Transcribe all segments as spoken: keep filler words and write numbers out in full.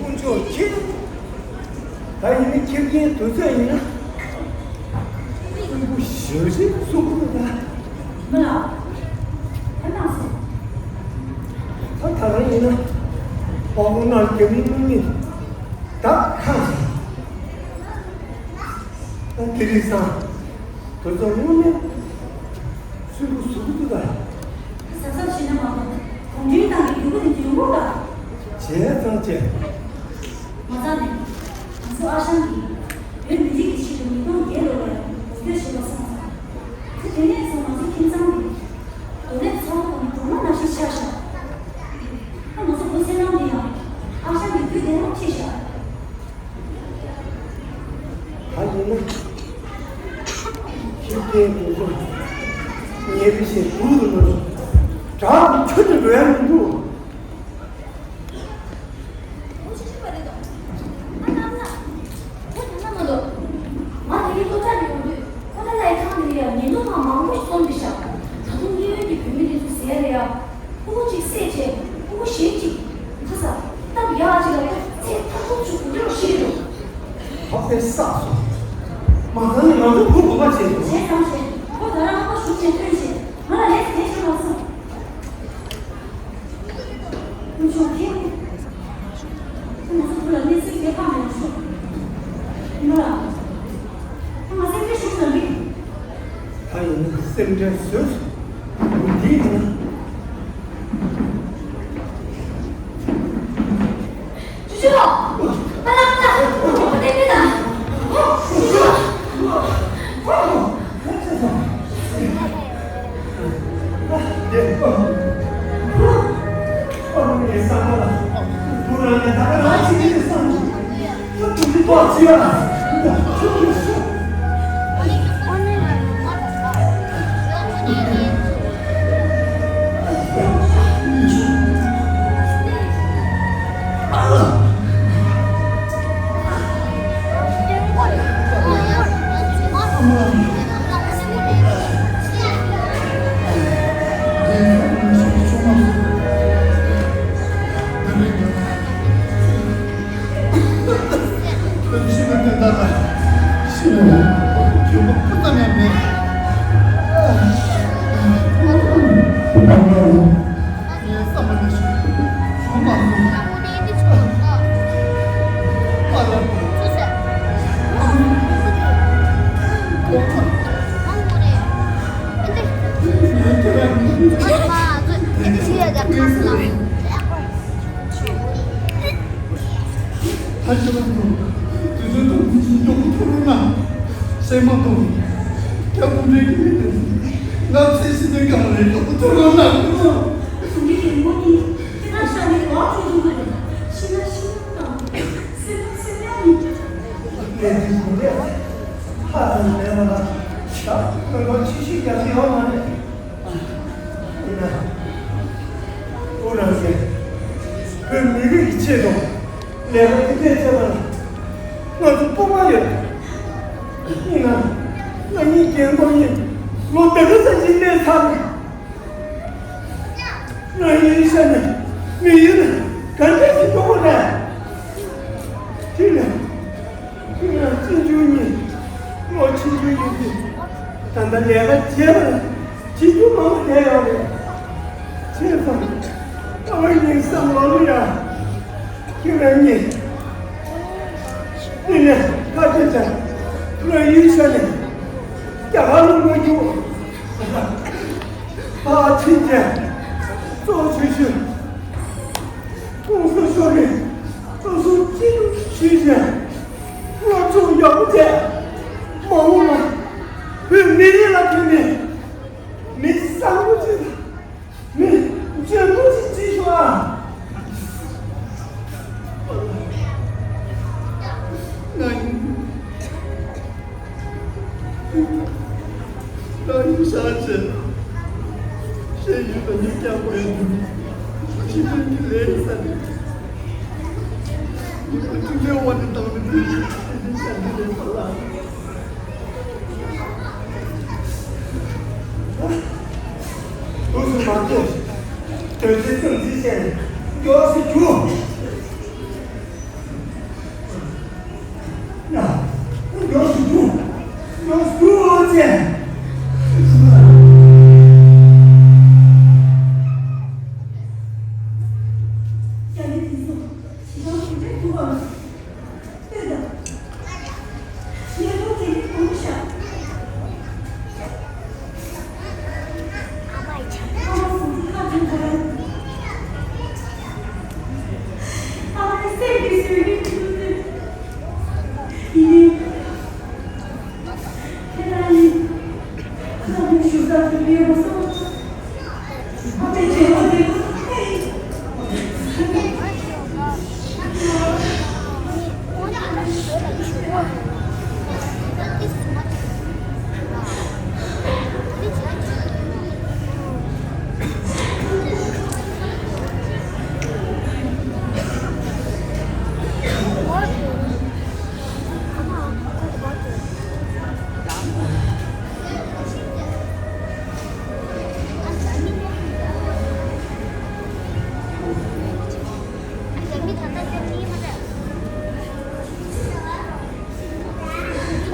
དཀོན་མཆོག་མཁྱེན། ད་ཡིན་ན་ཁྱེད་ཀྱིས་དུས་ཚོད་ཡིན་ན་སྐུ་ཞབས་ཞིག་གསུང་གི་འདུག་ད། མི་ལ། ཁ་ནག་སོང་། ད་ད་རང་ཡིན་ན་དཔའ་བོ་ནག་རྒྱ་མིའི་དམག་མི་ད་ཁ་སོང་། ད་དེ་རིང་སང་དུས་ཚོད་དངོས་གནས་སུན་པོ་ཟུག་གི་འདུག་ད། གཟབ་གཟབ་བྱས་ན་མ་གཏོགས་གུང་ཁྲན་ཏང་གི་འདུལ་བ་དེ་འཇོན་པོ་ལ། བྱས་ཙང་བྱས། མ་ཚང་ནས་ང་ཚོ་ཨ་ཞང་གིས་བོད་མི་རིགས་ཀྱི་ཆེད་དུ་ཉིས་སྟོང་བརྒྱད་ལོ་ལ་ཡང་ངོ་རྒོལ་བྱས་པ་སོང་ཙང་། དེ་དེ་ནས་བཟུང་ང་ཚོ་ཁྱིམ་ཚང་གི་རྡོ་ལེབ་ཚོང་དང་གྲོག་མ་ནང་བཞིན་ཆགས་ཤག་ཨ་ང་ཚོ་བུ་ཚེ་རིང་འདི་ཡང་ཨ་ཞང་གི་བུ་བདེ་མོ་ཁྲིད་ཤག་ད་ཡིན་ན། ཁྱེད་ཀྱིས་དེ་ཚོ་ཉེ་རི་ཞིག་འདུག་ཏུ་ནོར། དྲག་ཏུ་ཁྱོད་ཀྱི་འགྲོ་ཡ་མི་འདུག་ཨ་ལ་ལ། ཁོ་ཐ་ན་མ་གཏོགས། ང་དེ་རིང་སློབ་གྲྭ་ནས་ཡོང་དུས་ཁོ་ཐ་ལའི་ཁང་དེ་ལ་ཡང་ཉེན་རྟོག་པ་མང་པོ་ཞིག་འཛོམས་བསྡད་ཤག་ད་དུང་གཡས་གཡོན་གྱི་བོད་མི་དེ་ཚོ་ཟེར་ཡ་རེད་ཡ། ཕྲུ་གུ་གཅིག་བསད་བྱས་ཕྲུ་གུ་གཞན་གཅིག་ཁ་ས་སྟབས་ཡག་ཅིག་ལ་ཚེ་ཐར་ཐུབ་བཅུག་གི་རེད་ཤི་གི་འདུག་ཧ་པེ་བསགས་སོང་། མ་ཚང་ནི་ང་ཚོ་བུ་གོ་མ་བྱེད། བྱས་ཙང་བྱས། ཁོ་ད་རང་ཁ་པར་ཞུགས་བྱས་ཐོན་བྱས་ང་ལ་ལས་དེ་བྱེད་མ་སོང་། ཁོ་ཚོ་ཁྱེད། ཁོ་ང་ཚོ་བུ་ལ་གནས་ཚུལ་དེ་ཁག་མེད་ཤོག་ཨ་མ་ལགས། ཁོ་ང་སེམས་ཁྲལ་ཞུགས་ཙམ་རེད། ད་ཡིན་ན་སེམས་ཁྲལ་བཟོས་སོང་། འདི་ཡིན་ན། ཅུ་ཅུ། པ་ལགས་པ་ལགས། ཁོ་བསྟན་པའི་དང་། ཅུ་ཅུ། ད་ཁྱེད་རང་ཚོ་དུས་ཚོད་ཐུང་ཐུང་ཞིག་མགྱོགས་པོ་ཐོན་རོགས་གནང་། སེམས་མ་ཐོངས། སྐྱབས་མགོན་བཀྲ་ཤིས་ལགས་ནས་ང་ཚེ་ཕྱི་མའི་སྒང་ལ་མགྱོགས་པོ་ཐོན་རོགས་གནང་། ཟུང་འབྲེལ་གྱི་རིན་པོ་ཆེ་ཁྱེད་རང་ཤ་ནས་གོ་བ་ཚོད་འདུག་གི་རེད། ཤི་ན་ཤི་ཡག་དང་སེམས་ན་སེམས་ཡག་ཡིན། ལས་འདི་ཞིག་ལས་ཧ་ཅང་མེད་པ་ལ་ད་ང་ཚོ་ཕྱི་ཤི་རྒྱག་ས་ཡོད་མ་རེད། ཡིན་ན། ཨོ་རང་ཚེ། བོད་མི་རིགས་ཀྱི་ཆེད་དུ་ལས་ཀ་དེ་འདྲས་བྱས་པ་ལ་ང་ཚོ་སྤོབས་པ་ཡོད། ཡིན་ན། ང་གཉིས་རྒན་གོག་ཡིན། ལོ་དེ་ག་ཙམ་ཞིག་སླེབས་ཚར་ནས། ང་ཡིན་ཤ་ནས་མི་ཡུལ་ལ་ག་འདྲས་ཞིག་འགྲོ་དགོས་རེད། དེ་ནས། ཁྱེད་རང་གཅེན་གཅུང་གཉིས་ལོ་ཆུང་ཆུང་ཡིན་དུས་ད་ལྟ་ལས་ཀ་བྱེད་པར་བྱེད་རྒྱུ་མང་པོ་བསྡད་ཡོད་རེད། བྱས་ཙང་ཨ་ཕ་གཉིས་བསམ་བློ་ལ་ཡ། ཁྱེད་རང་གཉིས་འདི་ནས་ཁ་བྲལ་བྱས་ང་ཡུལ་ཤ་ནས་རྒྱ་གར་ལ་འགྲོ་རྒྱུ། ཕར་ཕྱིན་བྱས་གཙོ་ཆེ་ཤོས་༸གོང་ས་མཆོག་གི་བཀའ་གསུང་ཅི་ཞུས་བྱས། སློབ་སྦྱོང་ཡག་པོ་བྱས། མ་འོངས་པར་བོད་མི་རིགས་ལ་ཕན་པའི་མི་བཟང་པོ་ཅིག་དང་མི་འཇོན་པོ་ཅིག་བྱེད་ཤོག་ཨ། ང་ཡིན། རང་ཡིན་ཤག་བྱས། ཤེས་ཡོན་དང་མི་སྐྱབས་པ་ཡིན། ཕྱི་དོན་གྱི་ལས་ས་ནས། མི་ཁོ་ཐུག་ལས་འོག་ནས་བཏང་ནས་དེ་ཤེས་ཡོན་ཤ་འདི་ལས་པ་ལ། དུས་སུ་མ་ཐོས། དོན་ཚན་ཙམ་འཛིན་བྱས་ནས་མགྱོགས་སུ་རྒྱུགས།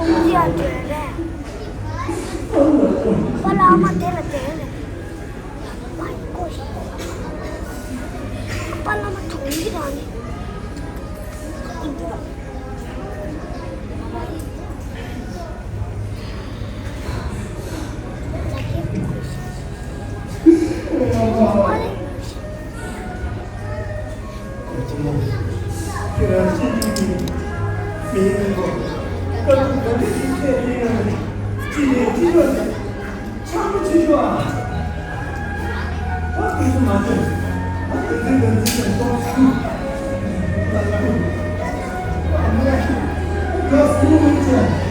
ཁོང་ཚོ་ཡར་འགྲོ་རེད། པ་ལགས་མ་དེ་ལ་བསྡད་རེད། མ་ཡིན་ཀོ་ཞིག་པ་ལགས་མ་གྲོངས་ཀྱི་རང་ནི། ཁྱེད་རང་ཅི་ཡིན་མིན་མི་ཡིན་གོ། དཀའ་སྡུག་ག་འདྲ་ཞིག་འཕྲད་ཡིན་ན་ཅི་ལས་ཅི་ལོ་ནས་ཆག་མ་བྱེད་ཤོག་ཨ། ཨ་ཁུ་ཚོ་མ་བྱོས། ཨ་ཁུ་ཚོ་ག་འཛིན་ཀྱང་ཏོག་ཙམ། ཨ་ཁུ་ཚོ་མ་བྱོས།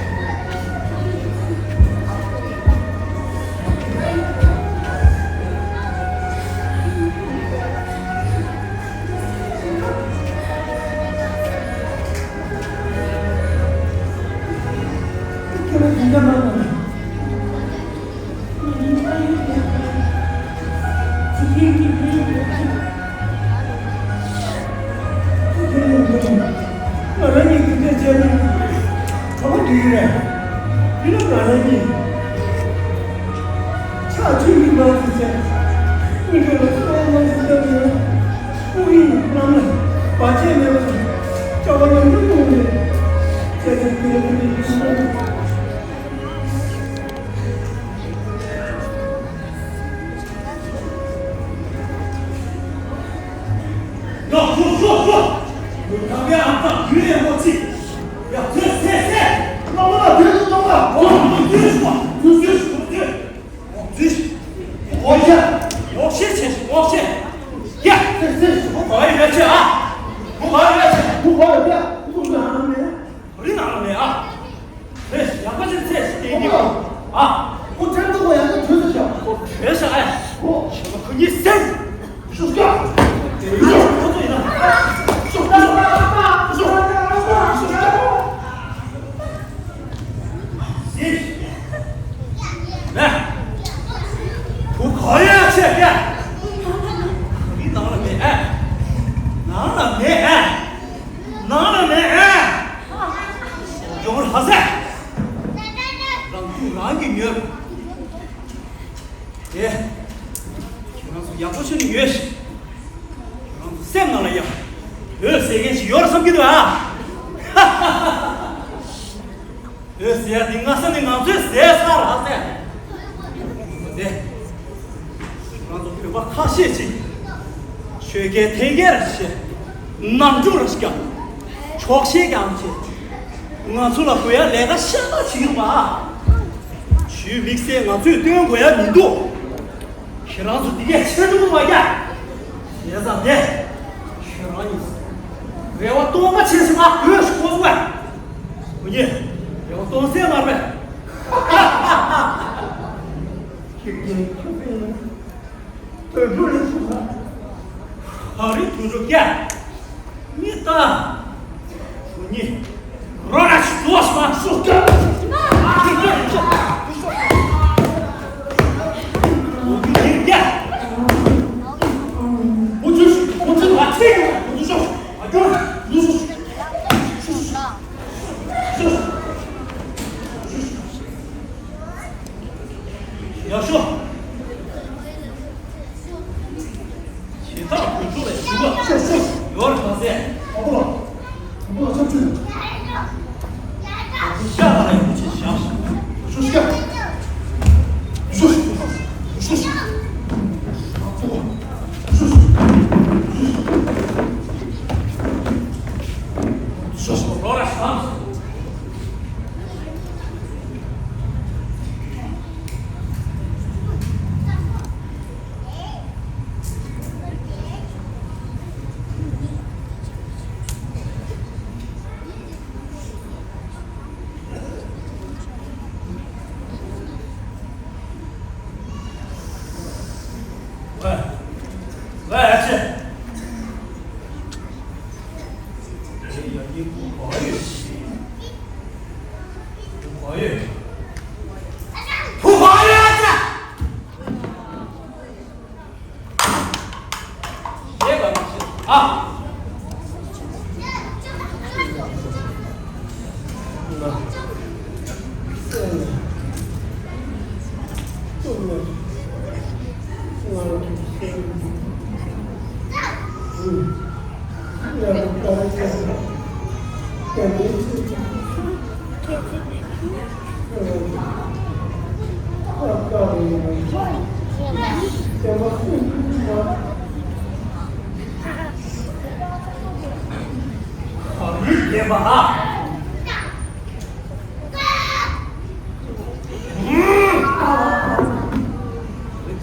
ང་རང་གཉིས་འདི་འདྲ་བྱས་ནས་ག་པར་འགྲོ་གི་རེད། འདི་ལ་ང་རང་གཉིས་ཆགས་ཆུ་ཡིན་མ་ཟེར་བྱས། སྙིང་ཁ་ལ་སོ་མ་ཟེར་བྱས་ནས་སྐུ་ཡིན་གནམ་ལ་བར་ཆད་མེད་པ་བྱ་བ་ལམ་འགྲོ་གཏོང་རེད། བྱས་ཙང་འདི་ལ་འདི་འདྲ་ཡིན་མ་རེད། ཡ། ཤོག་ཤོག་ཤོག་ཡོད་ཐབས་ཡ་ཨ་ཙག་ཡུལ་ལས་མོ་ཆི། ཡ། ཚེ་ཚེ་ཚེ། ལོག་ལ་དུས་སུ་ལོག་ལ། འོ་དུས་སུ་དུས་སུ་དུས་སུ་དུས་སུ། འོ་དུས་སུ། འོ་ཡ། འོ་ཤེས་ཆེ་ཤི་འོ་ཤེས། ཡ། ཚེ་ཚེ་ཤི། འོ་ག་ཡི་ར་ཆེ་ཨ། འོ་ག་ཡི་ར་ཆེ། འོ་ག་ཡི་ར་ཆེ། འོ་ག་ཡི་ར་ཆེ། རི་ནང་ལ་མེད་ཨ། རེད། ཡག་པོ་ཅིག་ཚེ་ཞིག་བསྟན་གྱི་ཡོད་ཨ། ཁོ་ཁྲེན་ཏུ་ཁོ་ཡག་པོ་བྲོས་སོ་ཤག་ཁོ་བྲོས་ཤག་ཨེ། ཁོ་ཞེ་པོ་ཁོ་གཉིས་སེམས་ཤུགས་རྒྱག་དེ་ཡོད་ཁོ་ཚོ་ཡིན་ན་ཤུགས་རྒྱག་ཤུགས་རྒྱག་ཤུགས་རྒྱག་ཟེར། ཨེ། ཁོ་ག་ཡ་ཆེ་ཡ། མི་ནང་ལ་མེད་ཨེ། ནང་ལ་མེད་ཨེ། ནང་ལ་མེད་ཨེ། ཡོང་ར་ཧ་ཟེ། རང་སྐྱུག་རང་གིས་ཉོས། དེ། ཁྱེད་རང་ཚོ་ཡག་པོ་བྱས་ནས་ཉོས་ཤིག་ཁྱེད་རང་ཚོ་སེམས་ནང་ལ་ཡ། འོད་ཟེར་མཁན་ཞིག་ཡོད་རེད་བསམ་གྱི་འདུག་ཨ། འོད་ཟེར་ཡ་འདི་སྔ་ས་ནས་ང་ཚོས་ཟས་ཚར་ཨ་ཟེ། དེ། ང་ཚོ་བོད་པ་ཁ་ཤས་ཤིག་ཆོས་རྒྱལ་འཐེན་རྒྱལ་ར་ཞེ། ནང་འཁྲུག་ར་ཞིག་ཀྱང་། ཆོག་ཤེས་ཀྱང་ཞེ། ང་ཚོ་ལ་དགོས་ཡ་ལས་ཀ་ཤ་སྟག་ཞིག་ཡོད་པ། ཆུའི་དམིགས་བསལ་ང་ཚོས་སྟོན་དགོས་ཡ་མི་འདུག་ཁྱེད་རང་ཚོ་འདི་གས་ཆེ་འདུག་མ་རྒྱ། བྱས་ཙང་དེ། ཁྱེད་རང་ཡིན། རེ་བ་སྟོང་པ་བྱས་སོང་ང་དགོས་ཤིག་གོ་སོང་ང་། ཁོ་གཉིས། རེ་བ་སྟོང་ཟད་མ་རེད། ཁྱེད་ཀྱིས་ཁྱོད་པས་དོན་གྲུབ་ལ་སོང་ང་། ཧ་རི་དུ་འཇོག་རྒྱ། མི་ལྟ། ཁོ་གཉིས། རོ་ར་ཞིག་འགྲོ་སོང་ང་། ཤོག་ཀ། ཤོག་ཀ། ཤོག་ཀ། ཡག་ཤོས། བྱེ་ཐང་བོད་ཕྲུག་ལ་ཞུ་བ། ཡོར་གང་ཟེ། ཨ་ཁུ་ལགས།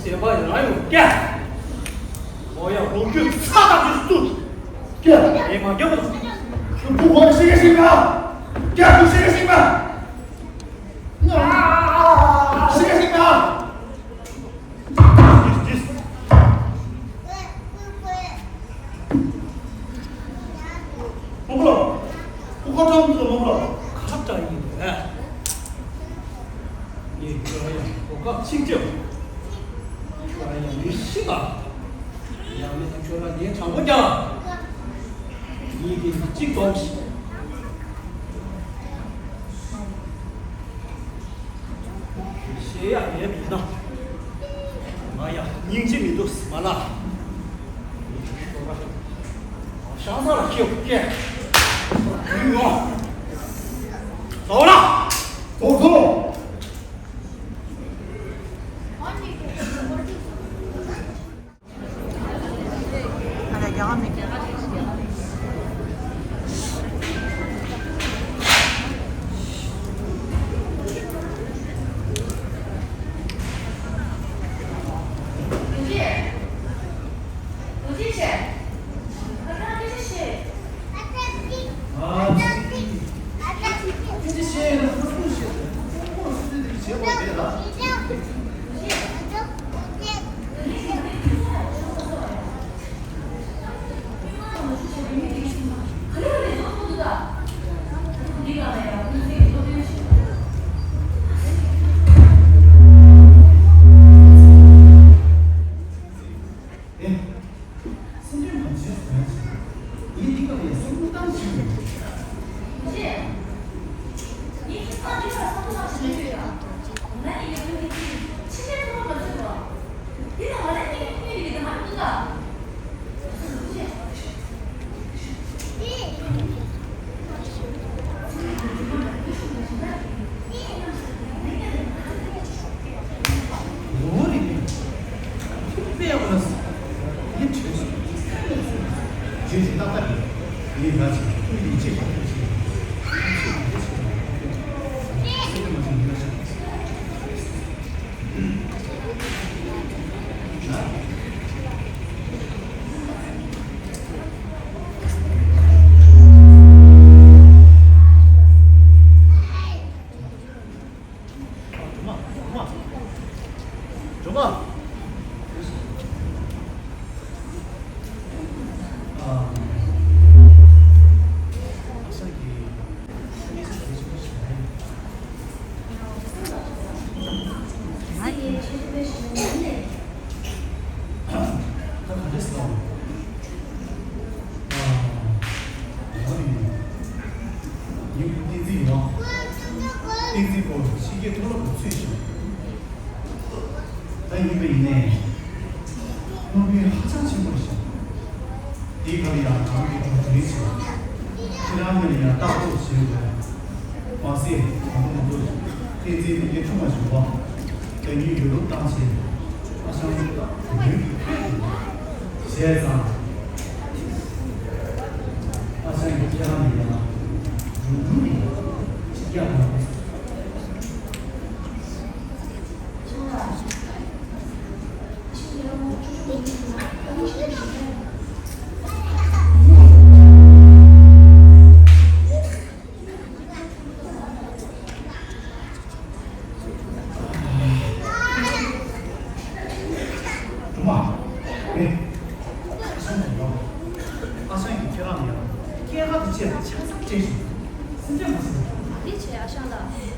བྱས་པ་ཡང་ཡང་བསྐྱལ། ཨོ་ཡ་ལོ་རྒྱུས་ཚ་དང་གི་སུ། བསྐྱལ། ཨེ་མ་རྒྱབ་པ། སུ་བུ་ཧོར་ཤི་ག་ཤི་ག་བསྐྱལ། སུ་ཤི་ག་ཤི་ག་ཤི་ག་ཤི་ག་སྨོན་ལམ། སྨོན་ལམ། ཁོ་ཁ་ཁྲམ་ཚོ་སྨོན་ལམ། ཁ་བྲལ་ཡིན་པས། ངས་ཁྱོད་ཡང་གོ་སྐབས་ཅིག་སྤྲད། ཁྱོད་ཡང་མི་ཤི་ག་ཡང་མེད་དུ་ཁྱོད་ལ་ངས་དྲང་པོ་རྒྱག་ངས་ཀྱི་གཅིག་སྒྲོག་ཞིག་བཤད་ཡག་མེད་འདུག་ན། ང་ཡང་སྙིང་རྗེ་མི་འདུག་མ་ལ། ཤང་ས་ལ་ཁྱེད་ཁྱེད། ཡོང་། ཟོ་ལ། ཟོ་ཟོ། ད་ཡིན་པ་ཡིན་ནའི། དམག་དཔོན་ཧ་ཅང་ཆེན་པོ་རེད་ཤག་དེའི་བར་ལ་ཡང་རང་གི་གྲོགས་དེ་རིང་བྱས། ཁྱེད་རང་ ཨ་མ་ཡང་ལྟ་རྟོག་བྱེད་དགོས། མ་ཟད་ང་ཚོ་ང་ཚོ་ཕན་ཚུན་མི་སྐྱ་ཆུང་བ་བྱུང་བ་དེ་ཉིད་ཡོད་ལུགས་བཏང་ཆེད་ཨ་ཞང་ལུགས་དང་བུ་མོའི་ཕན་བྱས་ཙང་ཨ་ཞང་གིས་ཁྱེད་རང་ལ་ཡང་ཡུང་ཡུང་ནས་ཅིག་རྒྱག་དང་། སྒྲོལ་མ། རེད། ཨ་ཞང་གིས་ཡོང་། ཨ་ཞང་གིས་ཁྱེད་རང་ལ་ཡང་སྐྱེས་སྐར་དུ་ཆེ་ལ་ཆ་ཚང་སྤྲད་ཤིང་། སེམས་ཁྲལ་མ་བྱེད། མ་རེད་བྱས་ཨ་ཞང་ལགས།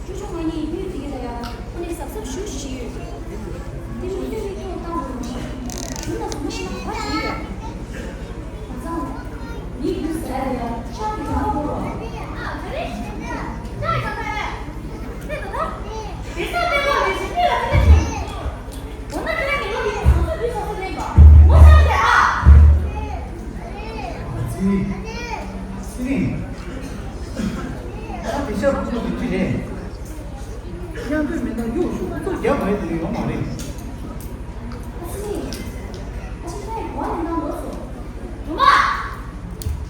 ཅོ་ཅོ་ང་གཉིས་ཡིག་སྐྱོན་བྲིས་ཀྱི་རེད་ཡ། ཁོ་ནས་གཟབ་གཟབ་ཞུ་ཞུས་ཡོད། དེ་མི་སྐྱོན་མི་སྐྱོན་བཏང་དགོས་མ་རེད། ཞུ་ན་བཟོ་མ་ཤེས་ན་ག་བ་བྲིས་ཡོད། མ་ཚང་། མི་རྒྱུ་ཟ་ཡ་རེད་ཡ། ཤག་གི་གྲྭ་པ་མོ་རོ། ཨ་ག་རེ། ད་ཡ་ད་ད་ཡ། དེ་ད་ད། དེ་ས་དེ་མོ་རེད་ཞིག་མི་ལ་དེ་འདྲ་བྱུང་། འོ་ན་ཁྱེད་རང་གི་ལོ་དེ་ནས་ཚོགས་གཙོ་འདུས་ཚོགས་གཙོ་ལེན་པ་ངོ་ཚ་རེད་ཨ། ཚེ་རིང་། ཚེ་རིང་། ད་དེ་ཤར་ཁོ་ཚོ་དེ་འདྲ་རེད། མཉམ་འབྲེལ་མི་སྣ་གཡོག་ཞུ་ཁོ་ཚོ་རྒྱབ་མ་ཡོད་དེ་ཡོང་མ་རེད། ཨ་ཚེ་རིང་། ཨ་ཅེ་ཁྱེད་རང་གོ་ནས་གནང་དགོས་སོ། སྒྲོལ་མ། སྒྲོལ་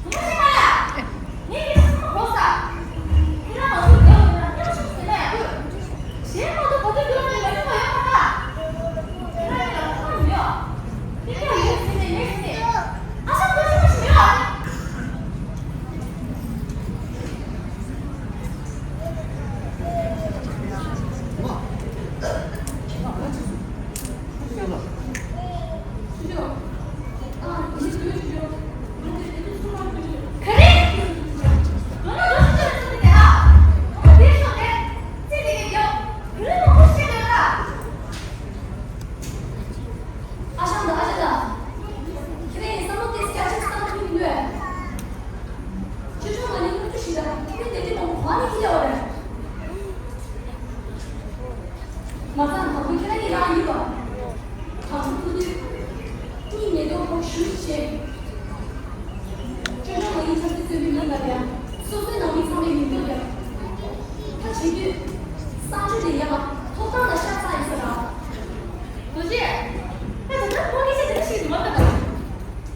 མ་ཤི་མ་ཡ། ངས་ཁྱེད་ཚོ་ཚང་མ་གོ་ས། ཁྱེད་རང་ང་ཚོའི་འདས་པ་ཡིན་ན་མཉམ་ཞུགས་ཟེར་ན་ཡང་དགོས། གཞན་མང་ཚོགས་ག་ཚོད་འགྱུར་བ་ནས་མ་འགྱུར་བ་ཡོད་མ་ཐག་ཁྱེད་རང་ཡིན་ལ་ཁོང་མི་ཡོང་། ཏིང་ཀ་ཡོད་ཟེར་ནས་མེད་ཟེར་ནས། ཨ་ཞང་ཁོ་ཤི་མ་ཤི་མི་ཡོང་། ཨ་ཞང་དང་ཨ་ཅག་དང་། ཁྱེད་རང་གིས་བསམ་བློ་གཏད་ས་རྒྱ་ཆེ་ས་ཐུག་གི་འདུག་ཁྱེད་ཚོ་ང་ནི་སྔོན་འཇུག་ཞིག་དང་ཁྱེད་རང་དེ་དུས་མང་པོ་གང་ནས་ཁྱེར་ཡོང་བ་རེད། མ་ཚང་དང་པོ་ཁྱེད་རང་གིས་རང་ཡིན་པ། དང་པོ་ཐུག་དུས། གཉིད་ཉལ་དུས་ཁོག་ཞུ་ཞིག་བྱས། ཅོ་ཅོ་ང་ཡིས་ཆབ་སྲིད་བཙོན་པའི་མི་ལ་ཡང་སོ་སོའི་ནང་མི་ཚང་མའི་མིང་ཐོ་ཡང་། ད་བྱེད་དུས། གསང་སྤྱོད་དེ་ཡང་ཐོབ་ཐང་ལ་ཤ་ཚ་ཡིན་ས་ར། རྡོ་རྗེ། ད་ད་ལྟ་ཁོང་གིས་ཆེ་དེ་འདྲ་ཞིག་མ་ལྟ་དང་།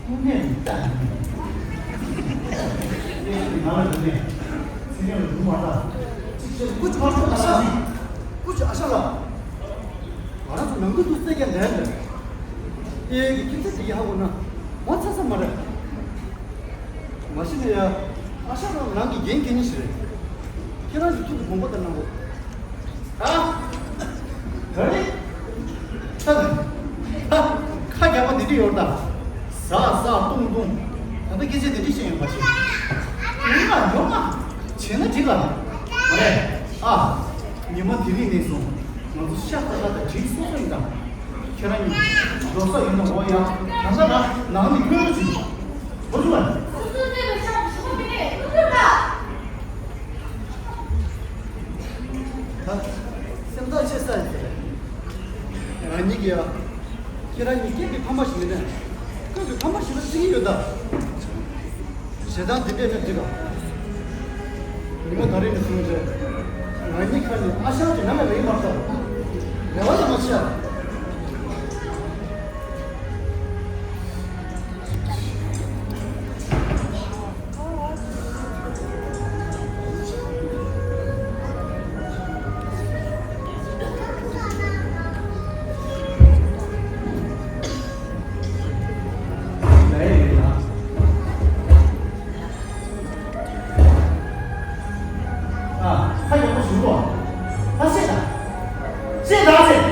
དངོས་གནས་མི་ལྟ་ནི། ཨེ་ང་ལ་འདི་ནས་ཚིག་རྒྱང་ལ་འགྲོ་མ་ལྟ། ཅིག་བྱས་སྐུ་མཁྱེན་ཨ་ཞང་ལགས། སྐུ་མཁྱེན་ཨ་ཞང་ལགས། ང་རང་ཚོ་ནང་ཁུལ་དུ་བསད་རྒྱ་འདྲ་འདྲ། ཨེ་གི་ཁྱིམ་མཚེས་དེ་གི་ཧ་གོ་ན་ངོ་ཚ་ས་མ་རེད། མ་གཞི་ནས་ཡ། ཨ་ཞང་རང་རང་གི་འགན་འཁྱེར་མཁན་ཞིག་རེད། ཁྱེད་རང་གི་ཐུགས་ཀྱི་དགོངས་པ་ལྟར་གནང་དགོས། ཨ། ད་ནི། ད་ནི། ད། ཁ་རྒྱག་པ་འདི་འདྲ་ཡོད་ད། ཟ་ཟ་བཏུང་བཏུང་། ད་ལྟ་སྐད་ཆ་འདི་འདྲ་བཤད་ཡོང་བ་བྱེད། ཡོང་ང་ཡོང་ང་། བྱེད་ན་འགྲིག་ག། མ་རེད། ཨ། ཉི་མ་དེ་རིང་ནས་བཟུང་ང་ཚོ་ཤ་ཁ་ཁ་དང་གྲིབ་སོ་སོ་ཡིན་ད། ཁྱེད་རང་གཉིས་འགྲོ་ས་ཡོད་ན་འོང་ཡ། ད་ལྟ་ན་ནང་ནས་ཁྱོད་རོགས་བྱེད། འགྲོ་ཐུབ་ལ། ད་སེམས་ཐག་ཆད་ས་ཡིན་ཟེར། ང་གཉིས་ཀྱིས་ཡ། ཁྱེད་རང་གཉིས་སྐྱེས་པའི་ཕ་མ་ཞིག་མིན་ན། སྐབས་ཀྱི་ཕ་མ་ཞིག་ལ་བརྩི་གི་ཡོད་ད། ཞེ་སྡང་འདི་འདྲས་མེད་འགྲིག་ག། ཉི་མ་ད་རེས་ནས་བཟུང་རྗེས། ང་གཉིས་ཁ་ནས་ཨ་ཞང་གི་ནང་ལ་ལེགས་མ་ཐོབ། རེ་བ་ཡང་མ་བྱེད་ཨ། ཨ། ཁ་ཡག་པོ་ཞུ་རོགས། ཨ་ཤེས་དང་། ཤེས་དང་ཟེར།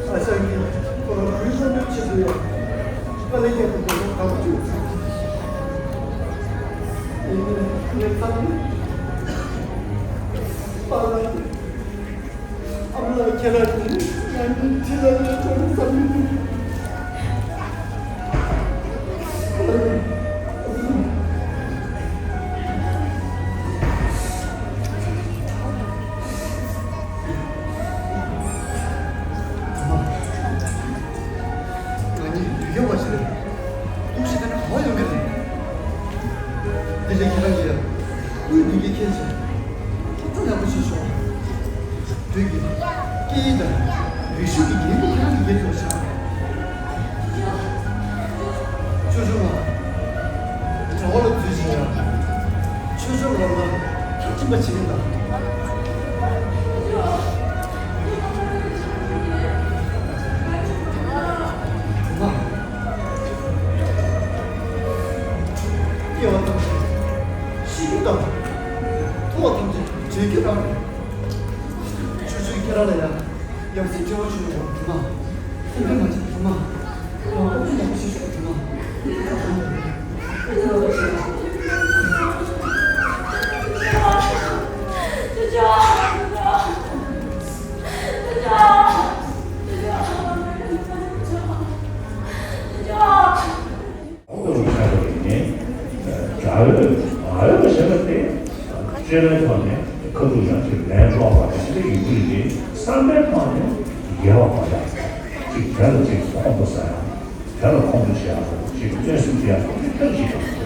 ཨ་ཞང་གིས་ཁོ་རང་བུའི་བསམ་ཚུལ་ཆེད་དུ་ཡང་དཀའ་ལས་བརྒྱབ་པའི་དགོས་པ་ག་པར་བྱུང་ཚུལ། ཡིན་ནའི་ངས་ཚང་མ་པཱ་ལགས། ཨ་མ་ལགས། ཁྱེད་རང་གིས་ང་གཉིས་འཁྲིས་ལ་ཡོད་ཆོག་བསམ་མི་འདུག་ང་གཉིས་ཡུལ་གྱར་བ་ཞིག་རེད། ཐུགས་གཞིས་དེ་ནས་ག་པར་ཡོང་གི་རེད། དེ་རྗེས་ཁྱེད་རང་གིས་དབུས་བོད་ཀྱི་མཁན་ཆེན་ཐུབ་བསྟན་ཡག་པོ་ཞིག་ཤོག་བོད་ཀྱི་སྐད་ཡིག་དང་རིག་གཞུང་གི་འགན་འདི་ཁྱེད་རང་གིས་འཁྱེར་ཐུབ་ཤག་ཆོས་སྐྱོང་ལགས། གྲྭ་པ་ལ་འཛུལ་ཞིག་ཡ། ཆོས་སྐྱོང་ལགས་ལ་མཐར་ཕྱིན་པ་བྱེད་ཀྱི་གདའ། གྲུབ་པ། སྐྱེ་བ་ཐམས་ཅད་ཤི་རྒྱུ་དང་། མཐོང་བ་ཐམས་ཅད་བྲལ་རྒྱུ་རང་རེད། ཆོས་སྐྱོང་ཁྱེད་རང་ལ་ཡང་ཡབ་སྲས་བྱེད་པོ་བྱུང་ཡོད་པ་མ། སེམས་ཁྲལ་མ་བྱེད་ཐུབ་མ། ཡང་ཨོ་ཁུ་ཡག་པོ་ཞིག་ཤོག་ཐུབ་མ། ཨོ་ཁུ་ཡག་པོ་ཡིན་ནས། དགྲ་བོས་མ་འོས་པ་བྱས་པ་སྟེ། སྤྱོད་པའི་ཐོག་ནས་ཁ་ཐུག་ཡང་ཅིག་ལན་སློག་པ་ཞིག་ཡིན་གྱི་རེད། བསམ་པའི་ཐོག་ནས་དགེ་བ་བ་ཡ། གཅིག་དེ་ལ་གཅིག་ཁོང་དུ་ཟ་ཡ། དེ་ལ་ཁོང་དུ་བྱེད་ཡ། གཅིག་བརྩོན་སེམས་བྱེད་ཡ། གཅིག་ཐབས་ཤེས་དང་།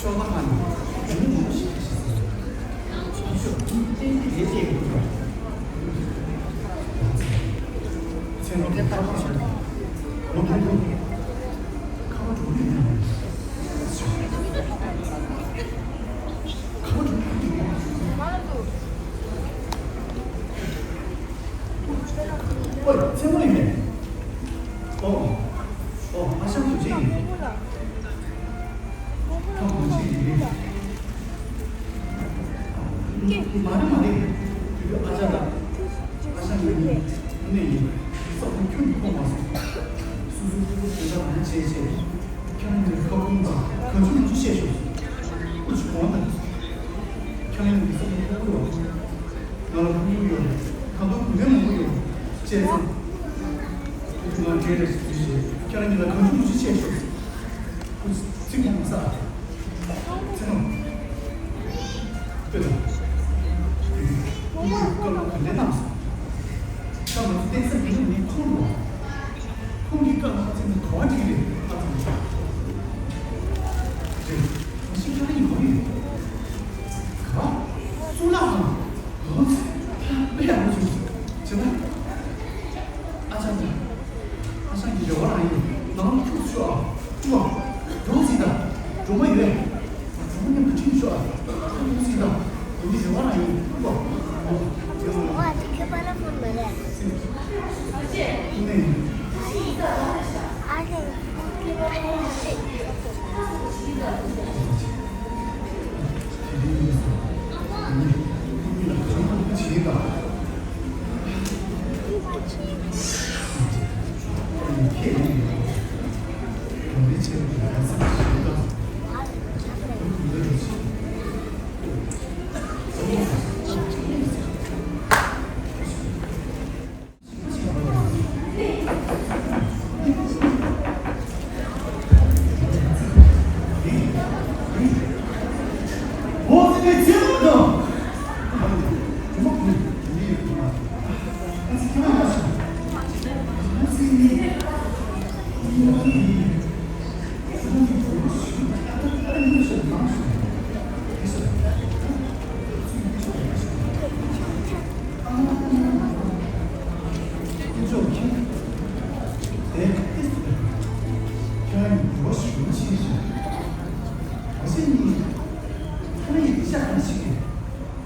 ཤོག་ཁག་ནང་དེ་མི་མང་པོ་ཞིག་གིས་ཤེས་སོང་། ཨ་ཤོག་ཏན་ཏན་རེད་ཅེས་ཡོད་རེད། ཚེ་ནོར་དེ་ཐག་གཅོད་བྱེད་དགོས། ཁ་བ་འགྲོ་གི་ཡོད་ན་ཁ་བ་འགྲོ་གི་ཡོད་ན། ཨོ་ཚེ་མོ་ཡིན། ཨོ་ཨོ་ཨ་ཤང་དུ་ཅི་ཡིན། ཁམས་ཀྱི་ཅི་ཡིན། མ་རེད་མ་རེད། དུས་ཨ་ཅག་དང་ཨ་ཤང་ཡིན་ནས་ཡིན། སོགས་ནི་ཁྱོད་ཀྱི་ཁོང་མ་སོང་། སུ་སུ་སུ་སུ་དེ་འདྲ་མ་བྱེད་ཅེས། ཁྱེད་རང་གི་ཁ་ཁུང་དང་ག་ཚོད་མང་ཚོད་བཤད་ཤོག་ཁུ་ཆུ་གོང་དང་། ཁྱེད་རང་གི་སོགས་ནི་ཁོང་ལ། ང་ལ་ཕུང་པོ་ཡོད་རེད། ཁ་ཐོག་གུང་ཁན་མང་པོ་ཡོད་རེད། བྱས་ཙང་། ཁོ་ཚོ་ང་འདྲེ་རེད་ཟེར་ཞེས་ཁྱེད་རང་གཉིས་ལ་གང་བྱུང་བྱུང་བཤད་ཤོག་ཁོ་ཚིག་མང་ས། ཚེ་ནོ། ལྟོས་དང་། ཁོ་ཚོས་བཀའ་སློབ་ག་འདྲས་གནང་སོང་། ད་ང་ཚོ་བསྟན་ས་མི་འདུག་ནི་ཁོང་འགྲོ། ཁོང་གིས་བཀའ་སློབ་ཚིག་ནི་ག་བ་འགྲིག་རེད་ཨ་ཙམ། རེད། ང་ཤི་ཁྱེད་རང་གཉིས་ག་བ་ཡོད། ག་བ། གཙུག་ལག་ཁང་། ཨོ་ཙི། དཔེ་ཡག་པོ་བྱུང་། བྱས་ན། ཨ་ཅག་ཅག་ཨ་ཅག་གི་རེ་བ་རང་ཡིན། ནང་ལ་ཁྱུག་ཤོག་ཨ། ཨུ་ཨ། འགྲོ་ཟིག་ད། སྒྲོལ་མ་ཡོད། སྒྲོལ་མ་མཉམ་དུ་ཁྲིད་ཤོག་ཨ། འགྲོ་ཟིག་ད། འདི་རེ་བ་རང་ཡིན། ཨུ་ཨ། ཨུ་ཨ། ཨུ་ཨ། ཨུ་ཨ། ཨུ་ཨ།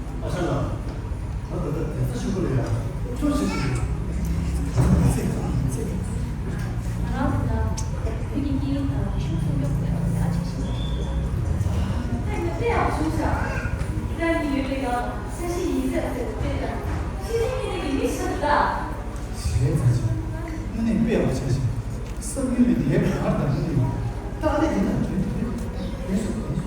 ཨ་ཤ་ལགས། ད་ལྟ་ད་ལྟ་དེ་ཚ་ཞུ་གི་རེད། ཁྱོད་ཞིག་གི་རེད། ང་རང་ཚོ་ལ་བོད་ཀྱི་སྐད་ཡིག་དང་རིག་གཞུང་སྲུང་སྐྱོབ་དེ་ལ་ཡག་ཆེ་ཞིག་ད་ཡིན་ན་དཔེ་ཡག་བྱུང་ཤག་ཁྱེད་རང་གཉིས་ཡོད་པའི་ངང་ས་གཞི་ཡིན་ཟེར་ཟེར་དེ་ལྟར་ཕྱི་ལྷན་གྱི་ནང་གི་མི་ཞིག་ད། བྱས་ཙང་ཅིག་དངོས་གནས་དཔེ་ཡག་པོ་བྱས་ཤག་བསམ་ཡུལ་ནི་དེའི་བར་དང་ནི་ཏག་ཏག་དེ་དང་དོན་དེ་དེ་སོ་དེ་སོ། དེ་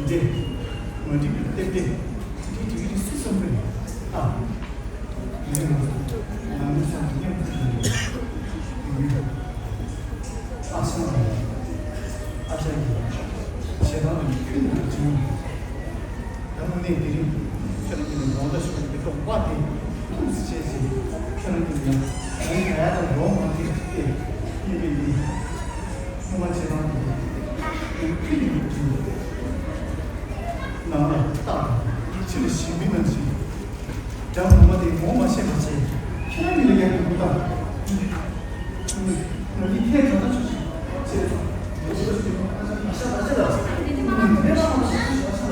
འདྲས་མ་འགྲིག་པའི་ཏན་ཏན་དེ་འགྲིག་གི་རེད་སུས་བསམ་གི་རེད་ཨ། ངས་ང་ཚོ་ནང་མི་ཚང་མཉམ་དུ་ཡིན། ཨ་ཤང་དང་ཨ་ཅག་གི་ཞེ་སྡང་དང་ཁྱོད་ནང་བྱུང་། ད་དངོས་གནས་དེ་རིང་ཁྱེད་རང་གཉིས་ལ་དགོངས་དག་ཞུ་བའི་དགོངས་པ་དེ་ཐུགས་སུ་ཆེ་ཞིང་ཁྱེད་རང་གཉིས་ལ་ང་ཡ་ཡ་དང་ཡོང་མ་ཐུབ་སྟེ་ཡིན་པའི་ཡིན། སྔོན་མ་ཆེ་ཐང་དུ་ཁྱོད་ཀྱིས་མི་བྱུང་། ནང་ལ་རྟག་ཏུ་ཕྱི་ལ་ཞིང་པའི་ནང་བཞིན། རྒྱ་ངོ་མ་དེ་ངོ་མ་ཤེས་པ་བྱས་ཁྱེད་རང་གཉིས་ལ་ཡ་གི་མུ་ལྟ། ང་གཉིས་ཐད་ཀར་ད་ཆོག་ཆེ་ཚང་། ཨ་ཤ་ཨ་ཤ་ལ། ཨ་ཤ་ལ། ཨ་ཤ་ལ། ཨ་ཤ་ལ། ཨ་ཤ་ལ། ཨ་ཤ་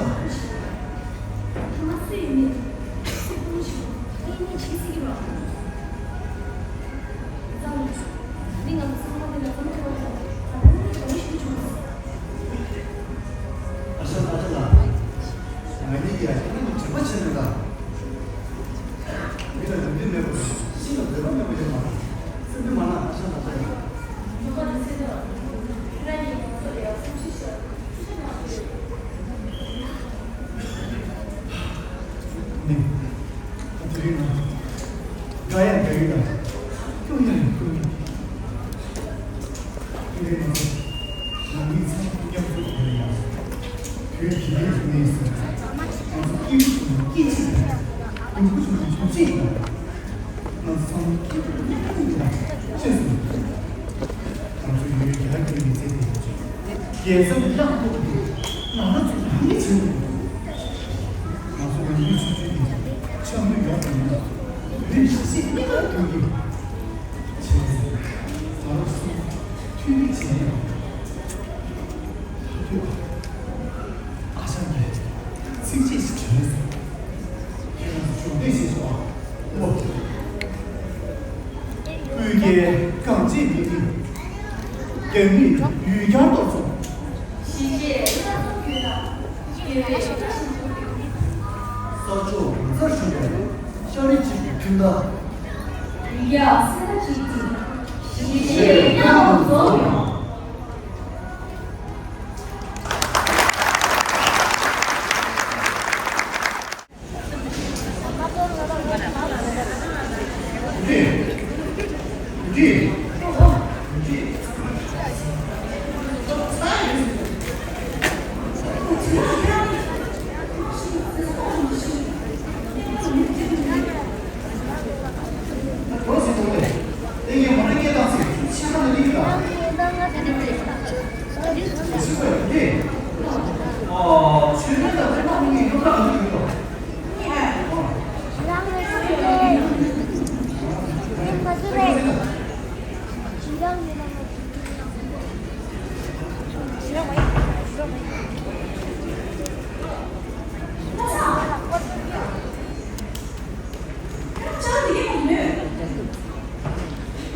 ཨ་ཤ་ལགས། ང་གཉིས་ཀྱིས་ཨ་ཅག་གཉིས་ལ་དྲན་པ་བྱས་ནས་ད། མི་ལ་རིན་པ་མེད་པ་དང་ཤིང་ལ་འདོད་པ་མེད་པ་ཡོད་མ་རེད། སེམས་པའི་མ་ལ་ཨ་ཤ་ཨ་ཤ་ལགས། ནི། ད་དེ་རིང་ང་། དགའ་ཡང་དགའ་ཡོད་ལ། སྐྱོ་ཡང་སྐྱོ་ཡོད། དེ་རིང་ང་ཚོ། ང་གཉིས་ཚང་མཉམ་དུ་ཡོད་ཡ། བོད་ཀྱི་ཡུལ་དུ་གནས་སུ། ང་ཚོ་སྐྱིད་པོ་བྱུང་ན་སྐྱིད་ཅིག་དང་། སྡུག་པོ་བྱུང་ན་སྡུག་ཅིག་དང་། ང་ཚོ་ཚང་མ་སྐྱིད་པོ་སྐྱིད་པོ་ཡོད་ལ། ཤེས་སོང་། རྒྱལ་ཚབ་ལ་ཡང་ཐུག་གི་ང་རང་ཚོ་ནང་མི་བྱེད་དགོས། ང་ཚོ་ནང་མི་ཆུང་ཆུང་གི་འཆམ་མཐུན་ཡོང་དགོས་ན་བོད་མི་སེམས་ཁྲལ་གཏོང་གི་བྱས་ཙང་ང་རང་ཚོ་མཐུན་སྒྲིལ་བྱས་ནས་ད་དུས་ཨ་ཞང་གིས་ཚིགས་བཅད་ཞིག་བྲིས་སོང་། ཁྱེད་རང་ཚོ་གཞོགས་འདེགས་བྱེད་ཤོག་ཨ། ཨོ། སྤུན་ཀྱེ་གངས་ཅན་མི་རིགས། རྒྱང་མིག་ཡུལ་གྱར་གཏོར་སོང་། གཞིས་བྱེས་སྣ་ཚོགས་ཡོད་ན། རྒྱལ་བའི་བཀའ་བཞིན་སྒྲུབ་ཡོད། ས་ཕྱོགས་གང་སར་བཞུགས་པའི་ཤ་རུས་གཅིག་གི་སྤུན་ཟླ། ཡུལ་གྱར་སེམས་པ་གཅིག་གིས། གཞིས་བྱེས་མཉམ་དུ་རྫོགས་ཡོང་།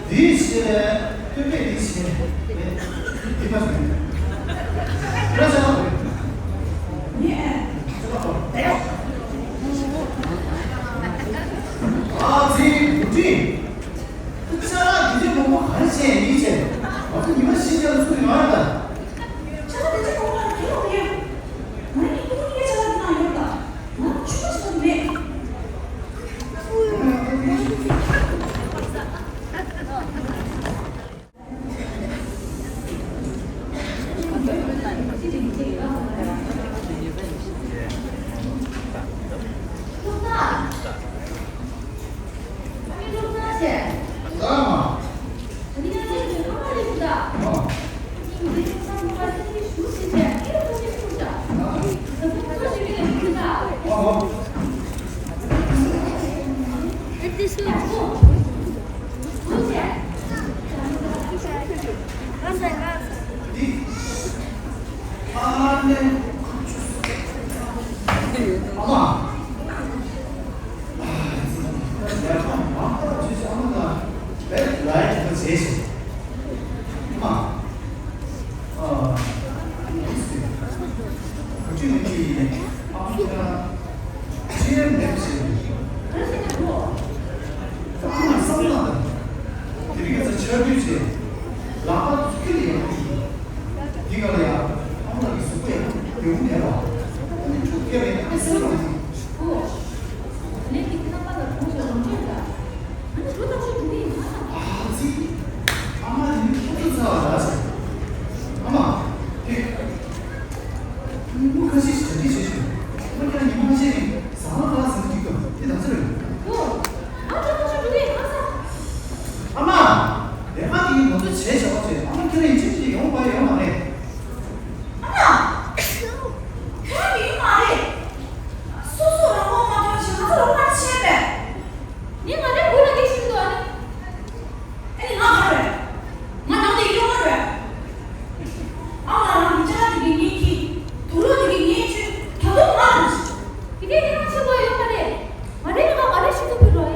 འདིའི་ཆེད་ལས་སྟོན་པས་འདིའི་ཆེད་ལས་འདི་མ་ཟིན། ར་ས་ལ་ཉེ་ཨ་ཙི་བུ་ཁྲིད། ཁྱེད་རང་དེ་འདྲའི་མང་པོ་ག་རེ་བྱས་ཡིན་བྱས། ང་ཚོ་ཉི་མ་བཞི་བརྒྱ་ལ་ཚུར་ཡོང་ཡ་ད། ཁྱེད་རང་དེ་འདྲའི་མང་པོ་ག་རེ་ཡོང་གི་ཡོད། ང་ནི་ཁྱེད་རང་གི་ཁྱེད་རང་གི་ནང་ཡོད་ད། ང་ཆུང་ཆུང་མེད། ཁྱེད་རང་བསམ་བློ་དང་། དེ་རིང་ང་ཚོ་ཆར་དུས་ཚེ་ལག་པ་ཁྱི་ལ་ཡང་ཁྱི། འདི་ག་ལ་ཡང་ཨ་མ་ལགས་ཀྱི་གཟུགས་པོ་ཡང་ཡོང་མེད་པ། ཨ་ནི་ཕྲུ་གུ་སྐྱེ་བའི་ཨ་ནི་སེམས་རང་ཁྱི། ཨ་ཙི། ཨ་མ་དེ་ནི་ཁྱི་ཚོ་ཚ་བ་ར་ཟེར། ཨ་མ། དེ། ལུས་པོ་ཁ་ཤས་ཤིག་གྲ་སྒྲིག་བྱས་ཤིང་། ཁོ་ཁྱེད་རང་ཉི་མ་ཁ་ཤས་རིང་ཟ་མ་ཁ་ཟ་གི་འདུག་དེ་དང་ཚེ་རིང་། ཨོ། ང་ཚོ་ཁ་ཤས་འགྲོ་གི་ཡིན་ཁ་ས། ཨ་མ། ལས་ཀ་དེ་ཡིན་ང་ཚོ་བྱས་བྱས་པ་བྱས་ཨ་མ་ཁྱེད་རང་ཡིན་ཕྱིན་ཕྱིན་ཡོང་བ་ཡོང་མ་རེད། ཨ་མ། ཁྱེད་རང་གི་ཡིན་མ་རེད། སོ་སོ་རང་དབང་མ་ཐོབ་ཞིག་ང་ཚོ་རང་དབང་ཆད་པས། ངས་ང་རའི་བུ་ལ་སྐད་ཆ་འདུག་ཨ་ནི། ཨ་ནི་ང་ག་རེད། ང་ནང་དེ་སྐྱོ་བ་རེད། ཨ་ང་རང་གི་ཅ་ལག་དེ་གའི་ངས་ཁྱི། དུག་ལོག་དེ་གའི་ངས་ཆུ། ད་དུང་ང་རང་ཞིག་དེ་གའི་ཁྱེད་རང་ཆེ་བ་ཡོད་མ་རེད། ང་རའི་ང་ང་རའི་ཆུ་ཚོད་ཕུད་རོགས་ཡ།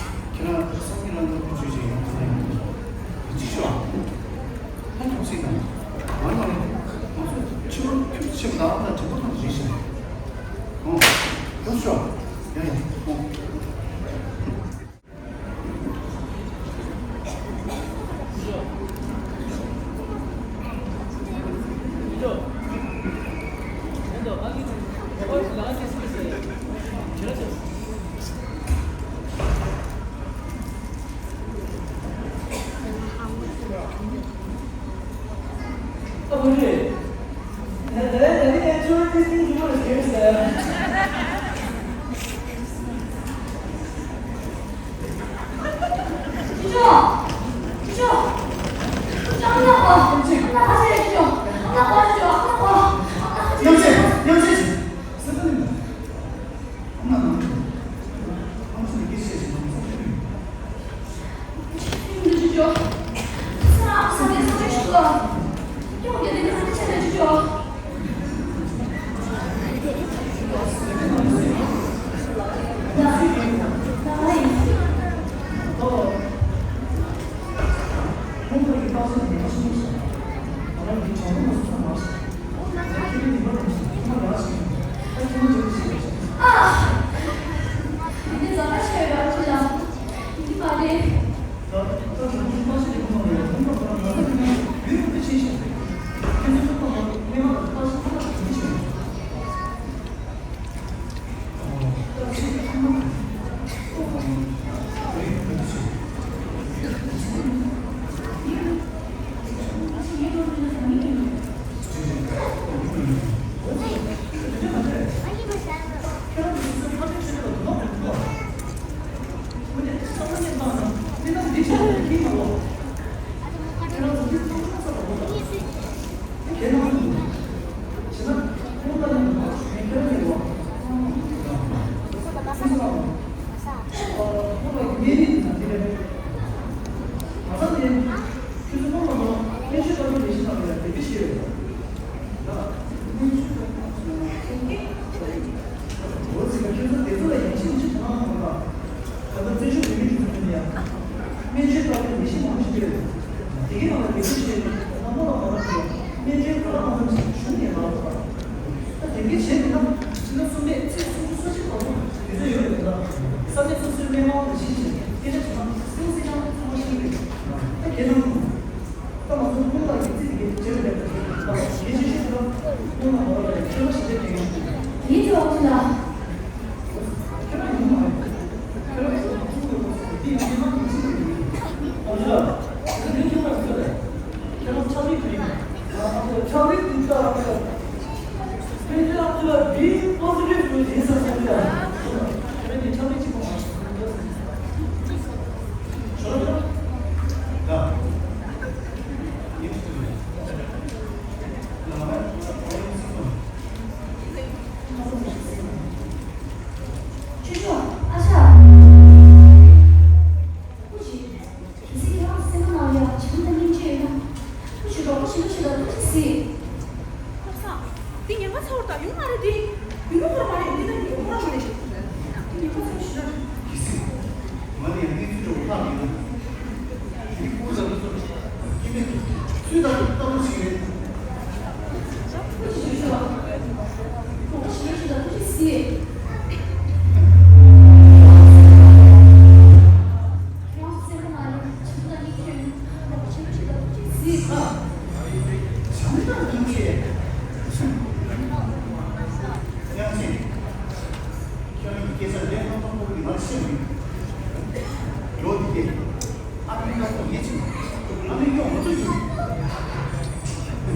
ཁྱེད་རང་སང་ཉིན་རང་ལ་བུ་བརྗོད་བྱས་ཡོང་ཐུབ་ན་ཡོང་གི་འདུག་ཅི་ཞུ་ཨ། ད་ཁྱོད་སྲིད་དང་། ང་ནོར་རེད། ང་ཚོ་ཕྱི་རོལ་ཁྱོད་ཆེ་བ་དང་ད་དྲན་པ་དང་རེད་ཤག་ཨོ། ཁྱོད་ཤོག་ཡ་ཡ་ཨོ། ཁྱེད་ཚོས་ཁྱེད་རང་སེམས་པ་ནང་ལ་ཡང་བྱམས་དང་སྙིང་རྗེ་ཡོད་ན། ཐུགས་རྗེ་གྲོགས་པོ་ཞིག་ལ་ཞིག་ལ་ཐུགས་རྗེ་གཟིགས། ཁ་སང་། འདི་ཉེན་ཁ་ཚ་བོ་ད་ཡོང་མ་རེད་དེ། ཡོང་མ་ཁོ་ར་མ་རེད་འདི་ད་ཡོང་ཁོ་ར་མ་རེད། འདི་ཉེན་ཁ་ཚ་བོ་ཞིག་ལ། གལ་སྲིད། ང་ནི་ཡང་གནས་ཚུལ་འདྲ་བོ་ལྷག་ཡོད་ན། འདི་ཁོ་ར་ཚོ་སྐྱེ་མེད་དུ་ཚུལ་དང་ལྟ་བུ་ཞིག་རེད། ཐུགས་རྗེ་ཆེ་ཞུ།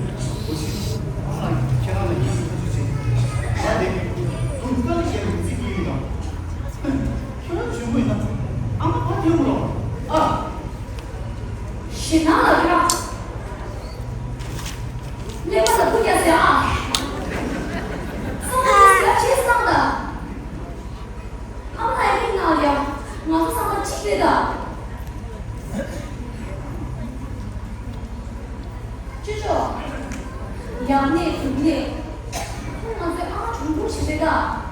གྲོགས་པོ་ཞིག་ལ་ཞིག་ལ་ཐུགས་རྗེ་གཟིགས། ཁྱོད་རང་ལ་ཡིད་སུ་ཐུགས་རྗེ་ཆེ། ང་དེ་དུང་དཀར་ཞེས་པའི་ཚིག་གི་ཡིན་ནམ། ཁྱོད་རང་བྱོན་པོ་ཡིན་ན་ཨ་མ་ཕ་ཐོན་མོ་ལོ། ཨ། ཞེད་སྣང་ལ་ཁྱོད་རང་། ཀླད་པ་ལ་སྐུ་རྒྱག་ཟེར་ཨ། སོང་ཙང་ཟེར་བ་བྱས་སོང་ད། ཨ་མ་ལགས་ཡ་མིག་ནང་ལ་ཡ། ང་ཚོ་ཚང་མ་གཅིག་རེད་ད། ཅོ་ཅོ། ཡག་ནས་སྡུག་ནས། ཁོང་ང་ཚོའི་ཨ་མ་གྲུང་ཐུང་ཞིག་རེད་ད།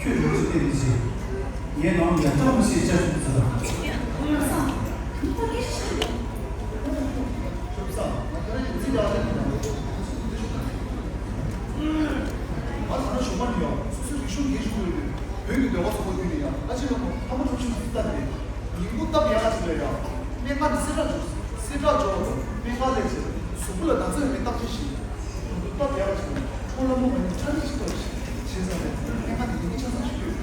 ཁྱོད་རོགས་ཀྱི་སྟེང་དུ་ཟེར། ངའི་ནང་ཡ་ལྟ་མི་ཤེས་ཅག་ཤོག་ཟེར་ལ། ཆོབ་ས། ང་ད་རེས་ཡིན་ཚིག་ཡག་ལས་མི་འདུག་ང་ཚོ་ན་ཞོགས་པ་ནས་ཡོང་སོ་སོའི་རིག་གཞུང་རྒྱས་ཤིང་བོད་ཀྱི་བོད་ཀྱི་འདོད་པ་སོགས་པ་བརྒྱུད་ནས་ཡང་ཨ་ཅེ་ལགས་ཁོང་ཕ་མ་གྲོངས་ཤིང་སུ་ལྟ་ནས་ཉིན་གུང་སྟབས་ཡག་ཅིག་ལས་ཡང་སྨན་ཁང་ནས་གསལ་བསྒྲགས་འབྱོར། གསལ་བསྒྲགས་འབྱོར་བ་དང་སྨན་ཁང་སླེབས་ཚེ་གཟུགས་པོ་ལ་ན་ཚ་ཡོད་མེད་བརྟག་དཔྱད་བྱས། སྟབས་ཡག་ཅིག་ཁོང་ལ་མོ་མ་ཡིན་ཁྲ་ལི་ཅིག་ཏོ་ཞིག་བྱས་ཙང་ནས་སྨན་ཁང་དེ་ཡིན་གྱི་ཆ་ཚང་ཞིག་ཡོད།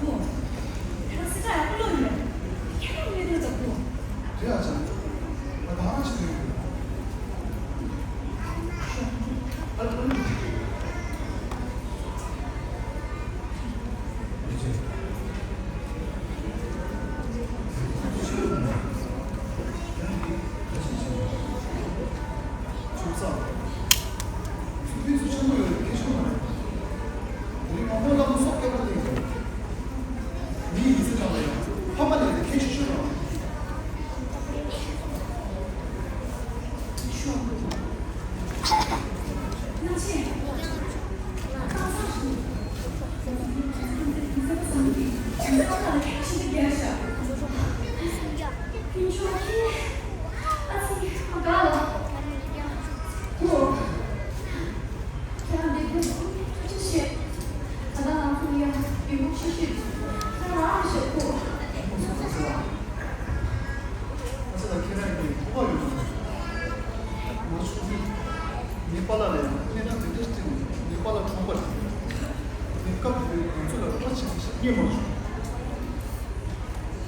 ཁོ། ཁྱེད་རང་སེམས་ཁྲལ་ཡག་པོ་ལོས་ཡོད། ཁྱེད་རང་ངས་ཐོས་ཙམ་ཁོ། རེད་ཨ་ཅག་ང་ད་རང་ཅིག་ཡོད། ཨ་ལ་ཨ་ལ། ཆུ་ཚང་། ཚུལ་ཁྲིམས་སུ་ཆེན་པོ་ཡོད་པའི་སྐད་ཆ་མ་རེད། དེ་རིང་ང་མོ་ལ་མོ་སྲོག་སྐྱོབ་པ་ལས་ཀྱང་། མི་ཡི་ཚེ་ཐང་ལ་ཡང་ཕ་མ་ལས་ཀྱང་ཁྱད་ཆོས་ཤོད་རོགས། ཨ་ཙི་ལ་ཁྱེད་རང་གི་ཕོ་བ་ཡོད་ན། ང་ཆུང་དུས་ངའི་པཱ་ལགས་ལ་ཡང་སྨན་ཁང་དེ་འདྲ་སྤྲད་ནས་ངའི་པཱ་ལགས་གྲོངས་པ་རེད། ངས་སྐབས་དེ་དུས་ང་ཚོ་ལ་ཁ་ཅིག་ཞིག་རྙེད་མ་བྱུང་།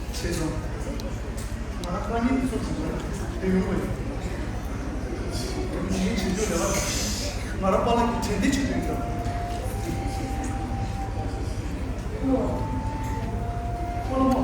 བྱས་ཙང་། ང་རང་དཀའ་ངལ་འདི་ཚོ་ཚང་མ་དེ་ཡོང་བ་ཡིན། ངས་བྱེད་རྒྱུ་ལས་ཀ་ང་རང་པཱ་ལགས་ཀྱི་དྲན་རྟེན་ཅིག་ཡིན་ཙང་། ཁོ་ལ་མོ།